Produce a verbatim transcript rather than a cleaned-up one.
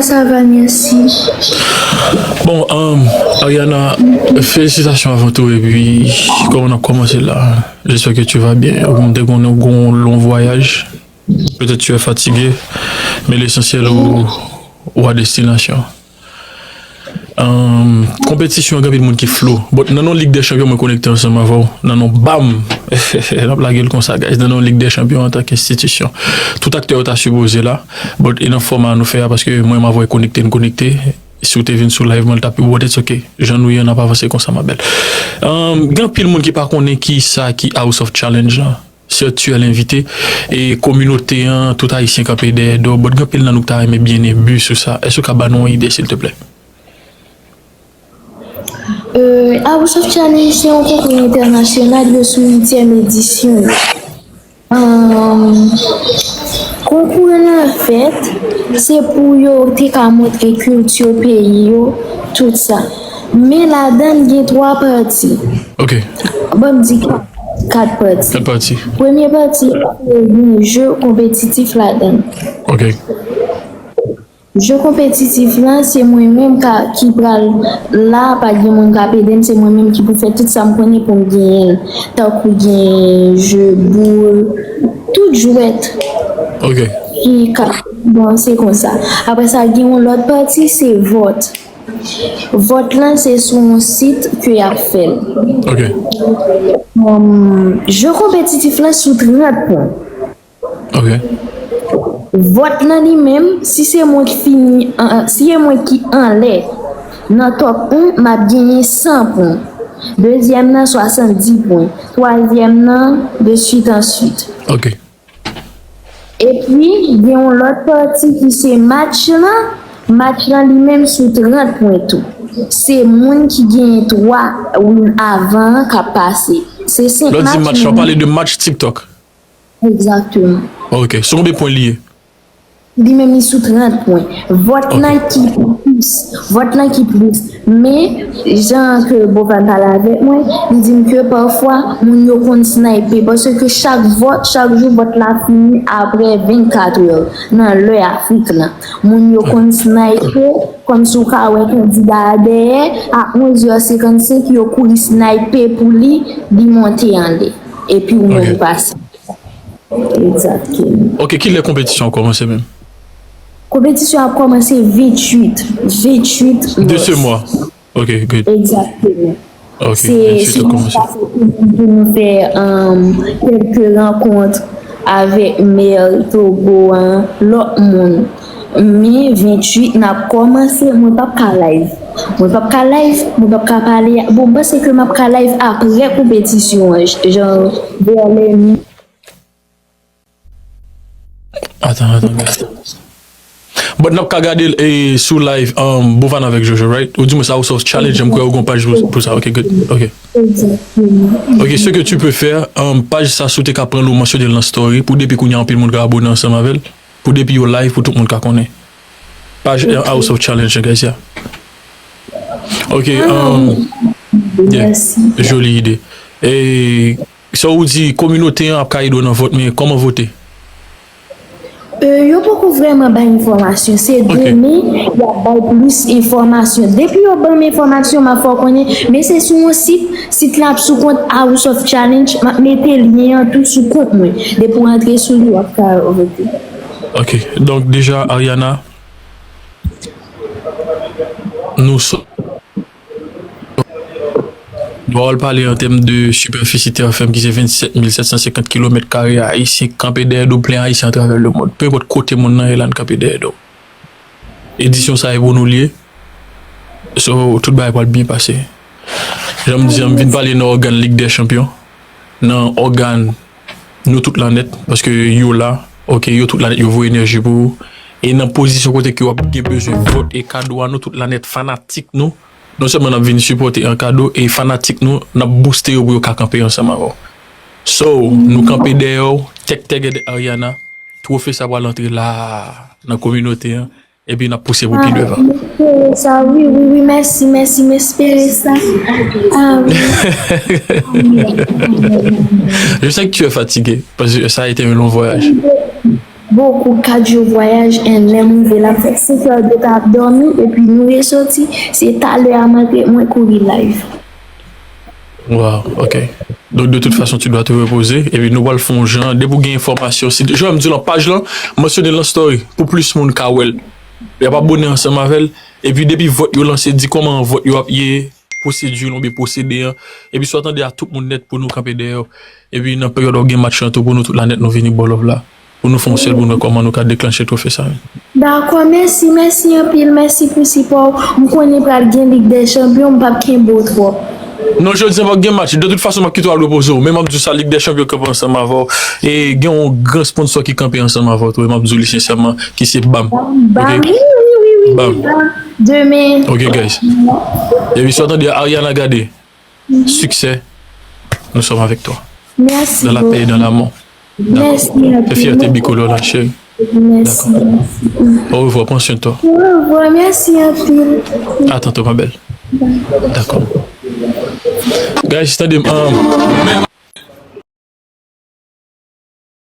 Ça va, merci. Bon, um, Ariana, félicitations avant tout. Et puis, comment on a commencé là? J'espère que tu vas bien. Ou te konnen ou gon long voyage. Peut-être tu es fatigué. Mais l'essentiel ou, ou à destination. Um, konpetisyon an, gen anpil moun ki flou. But nan yon Lig dè Chanpyon, mwen konekte ansanm avè w. Nan yon bam! N ap lage l konsa, guys. Nan yon Lig dè Chanpyon antanke enstitisyon. Tout aktè yo ta sipoze la. But e nan fòma nou fè a, paske mwen m avè w konekte, n konekte. Si w te vin sou live mwen, l t ap pi bon, it's ok. Jan nou ye, n ap avanse konsa, ma belle. Um, gen anpil moun ki pa konnen ki sa ki House of Challenge la. Sèti l envite e kominote an, tout Ayisyen kanpe dèyè do. But gen anpil nan nou ki ta renmen byen enbi sou sa. Èske w ka ban nou yon ide, silteplè? Euh, House of Challenge se yon konkou entènasyonal, yo sou uityèm edisyon yo. Um, konkou an an fèt, se pou yo te ka montre kilti peyi yo, tout sa. Men ladan l gen twa pati. Ok. Bon, m di kat, kat pati. Kat pati. Premye pati, se yon jeu konpetitif ladan l. Ok. Jeu konpetitif lan, se mwen menm ka, ki pral la, pa gen moun k ap ede m, se mwen menm ki pou fè tout sa m konnen pou m genyen l. Tankou gen jeu boul, tout jwèt Ok. ki ka, bon, se konsa. Apre sa, gen yon lòt pati, se vòt. Vòt lan, se sou yon sit ke y ap fè l. Ok. Um, jeu konpetitif lan sou trant pwen. Ok. Vòt lan li menm, si se mwen ki fini, an- si se mwen ki anlè, nan top en, m ap genyen san pwen. Dezyèm nan, swasanndis pwen. Twazyèm nan, de suite en suite. Ok. Epi, gen yon lòt pati ki se match lan. Match lan li menm sou trant pwen tou. Se moun ki genyen twa win avan an k ap pase. Se senk Lè w di match, match, w men pale de match TikTok. Egzakteman. Ok. Sou konbyen pwen li ye? Li menm li sou trant pwen. Vòt lan ki plis. Vòt lan ki plis. Men, jan ke Bovan pale avèk mwen, li di m ke pafwa, moun yo konn snipe. Paske chak vòt, chak jou, vòt la fini apre vennkat è nan lè Afrik lan. Moun yo konn snipe, kòmsi w ka wè kandida a dèyè, a onz è senkannsenk, yo kouri snipe pou li, li monte anlè. Epi ou menm ou pase. Egzakteman. Ok, kilè konpetisyon an kòmanse menm? Konpetisyon ap kòmanse venntuit, venntuit De ce mois. Ok, good. Egzakteman. Ok, Se venntuit se ap nou kòmanse. pase pou nou fè um, kèlke rankont avèk mè Togo an, lòt moun. Men venntuit n ap kòmanse, mwen p ap ka live. Mwen p ap ka live, mwen p ap ka pale. Bon, m panse ke m ap ka live apre konpetisyon an, j- jan vè lè mi- Atan, atan, atan. But n ap ka gade l e, sou live um, Bovan avèk Jojo, right? Ou di mwen sa ou sou challenge, m kwè ou gon paj pou, pou sa. Ok, good. Ok. Egzakteman. Ok, ce que tu peux faire, um, paj sa si w te ka pran l ou mansyone l nan story, pou depi kounye a anpil moun ka abone ansanm avè l, pou depi yo live, pou tout moun ka konnen. Paj House of Challenge, guys, yeah. Ok, um, yeah. Mèsi. Joli ide. E sa ou di, kominote an ap ka ede w nan vòt, men kòman vote? Euh, yo poko vrèman bay enfòmasyon. Se Ok. Demen y ap bay plis enfòmasyon. Depi yo ban m enfòmasyon, m ap fè w konnen. Men se sou yon sit, sit la ap sou kont House of Challenge. M ap mete lyen an tou sou kont mwen. Depi w antre sou li, w ap ka vote. Ok, donk deja, Ariana, nou so- Dwa w pale an tèm de sipèfisi tè fèm ki se vennsèt mil sèt san senkant kilomèt kare ayisyen kanpe dèyè do plen ayisyen atravè lemonn. Pe enpòt kote moun nan ye la, n kanpe dèyè do. Edisyon sa e pou nou l ye. So, tout bagay pral byen pase. Jan m di, m vin pale nan ògàn Lig dè Chanpyon, nan ògàn nou tout la nèt, paske yo la, ok, yo tout la nèt, yo voye enèji pou ou. E nan pozisyon kote ke w ap gen bezwen vòt e kado a, nou tout la nèt, fanatik nou, non sèlman n ap vin sipòte an kado, e fanatik nou, n ap booste yo pou yo ka kanpe ansanm avè w. So, nou kanpe dèyè w, tèk tègèd Ariana, twofe sa pral antre la nan kominote an, epi n ap pouse pou pi devan. M espere sa, wi, wi, wi, mèsi, mèsi, m espere sa. Ah, wi. Je sais que tu es fatigué, parce que ça a été un long voyage. bokou kat jou vwayaj, and lè m rive la, m fè senk è de tan ap dòmi, epi nou resoti, se talè a m antre, mwen kouri live. Wow, ok. Donk, de tout fason, tu dois te repoze. Epi nou pral fè yon jan, depi w gen enfòmasyon, si, jan m di lan paj lan, mansyone l nan story, pou plis moun ka wè l. Y ap abone ansanm avè l. Epi depi vòt yo lanse, di kòman vòt yo ap ye, pwosedi l oubyen pwosede an. Epi si w tande a tout moun nèt pou nou kanpe dèyè w. Epi nan peryòd w gen match lan tou, pou nou tout la nèt, nou vini ba w love la. Pou nou fè yon sèl, pou nou wè kòman nou ka deklanche twofe sa. Dakò, mèsi, mèsi anpil, mèsi pou sipò w. M konnen pral gen Lig dè Chanpyon, m p ap kenbe w twòp. Non, jodi a p ap gen match. De tout fason, m ap kite w al repoze w. Men m ap di w sa, Lig dè Chanpyon kanpe ansanm avè w. E gen yon gran sponsò ki kanpe ansanm avè w tou. E m ap di w li sensèman, ki se BAM. BAM, wi, wi, wi, wi, BAM. Demen. Ok, guys. Epi si w tande Ariana gade, succès, nous sommes avec toi. Mèsi. Dans la paix et dans l'amour. Mèsi anpil. Fè fyète bikolò la, cheri. Mèsi, mèsi. Au revoir, prends soin de toi. Au revoir, mèsi anpil. À tantôt, ma belle. D'accord. Guys, tande m. Um,